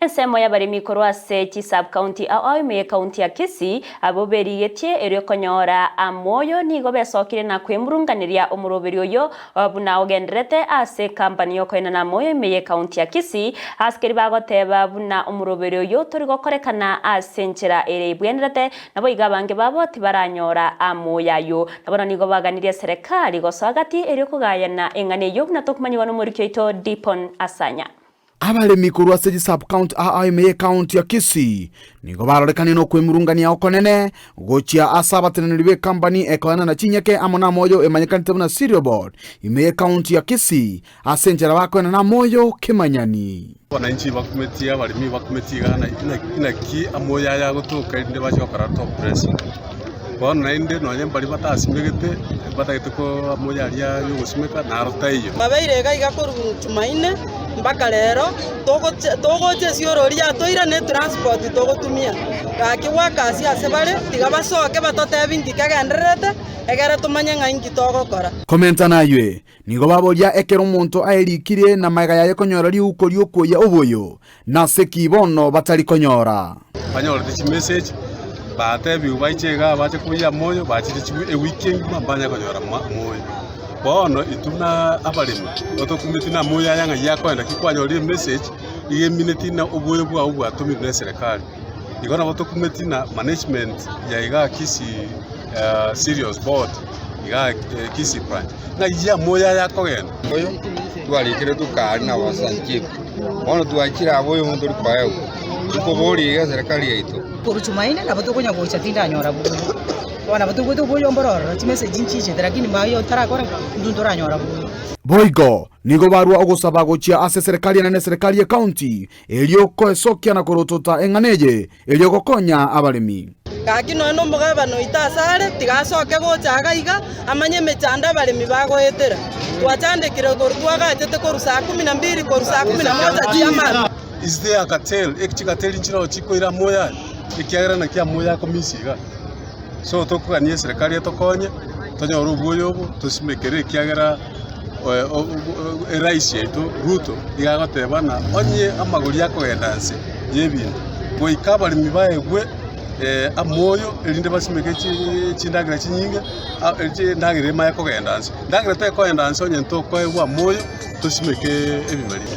Ensemo y'abaremi korwa ase chisub-county ao ao ime y'ecounty ya Kisii, abwo berigetie erio konyora amoyo nigo besokire na kwemurunganeria omoroberi oyo buna ogendererete ase ekampani y'okoenana amoyo ime y'ecounty ya Kisii, asikeri bagoteba buna omoroberi oyo tori gokorekana ase enchera ere ebwenerete, naboigo abange babo tibaranyora amoyo ayio. Na bono nigo baganirie eserekari gosoa gati erio kogayana eng'ana eyio buna tokomanyigwa nomoriki oito Dipon Asanya. Abaremi korwa ase chisub-county aa ime y'ecounty ya Kisii nigo barorekanire nokwemurungania okonene gochia ase abateneneri b'ecompany ekoenana chinyeke amo namoyo emanyekanete buna Cereal Board ime y'ecounty ya Kisii ase enchera bakoenana amoyo kemanyani. Abananchi bakumetie abaremi bakumetie iga naki amoyo aya agotoka erinde bache gokora top dressing. Bono naende nonye mbaria batasimegete batagete ko amoyo aria yogosimeka naro taiyo. Babeire iga iga korwa Jumaine mpaka rero, togocha togocha esiorori yatoira ne transport togotumia. Gaki gwakasia ase bare, tiga basoke batotebie nki kegendererete, egere tomanye ng'a inki togokora. Komenta naywe, Nigo baboria ekero omonto aerikirie na magega yaye konyora riuko ri'okoyia oboyo, nase ki bono batari konyora? Banyorete chimessage, batebigwe baiche igaa bache koyia moyo, bachire chiwi ewiki engima mbanye konyora moyo. Bono intwe buna abaremi, totokumeti na moyo aya ng'ai akoenda ki kwanyorire emessage, iga emineti na oboyo bwao bwatomirwe na eserekari. Igo nabo tokumeti na management ya igaa Kisii Cereals Board igaa Kisii branch. Ng'ai amoyo aya akogenda? Oyo twarikire tukari na abasanchifu, bono twachire abwo oyomo tori koegwa, nkoboria iga eserekari yaito. Korwa Jumaine nabo tokonya gocha tindanyora buya, bono nabo toigwete obuya mboro ororo, chimessage nchichete lakini maye otarakora ki, intwe ntoranyora buya. Boigo nigo barua ogosaba gochia ase eserekari enene eserekari y'ecounty erio koesokia na korotota eng'ana eye erio gokonya abaremi. Gaki nonya nomogabana oito asare, tiga asoke gocha iga iga, amanye emechando abaremi bagoetera. Twachandekire korwa twagachete korwa saa kumi na mbili korwa saa kumi na moja chi'amambia. Is there a cartel? Eki chicartel nchiroo chikoira amoyo aya, ekiagera naki amoyo akomisia iga. So tokogania eserekari etokonye, tonyore obuoyo obo, tosimekere ekiagera Erais yaito Ruto iga agoteba ng'a onye amagori akogenda nse y'ebinto, goika abaremi baegwe amoyo erinde basimeke chindagera chinyinge, endagera emanye kogenda nse. Endagera tekogenda nse onye ntokoegwa amoyo tosimeke ebimeri.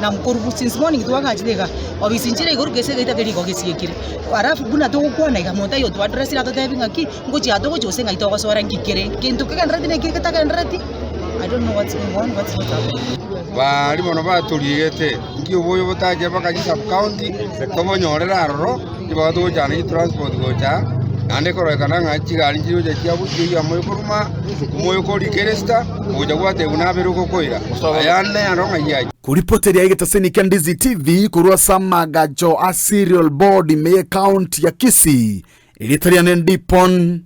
Na korwa since morning twagachire iga, obisi nchire igoro gese egeita keria igo gesiekire. Alafu buna togokwana iga monto aye otwaddressire atotebi ng'aki, ngochia togochia gose ng'ai togosora nki kere, gento kegenderereti na ekere getagenderereti, I don't know what's going on, what's not happening. Baria bono batorigete, nki oboyo botache mpaka chisub-county, tobonyorere aroro, ribaga togochana chitransport gocha aa, naende ekororekana ng'a chigari nchiri gocha chiabuchia oyio omoyo koruma, omoyo korikeresta, ogocha gwatebwa nabere ogokoira, ayande aro ng'ai aye. Koripoteria egetaseni kia Ndizi TV korwa ase amagacho a Cereal Board ime y'ecounty ya Kisii, erieta riane Ndipon.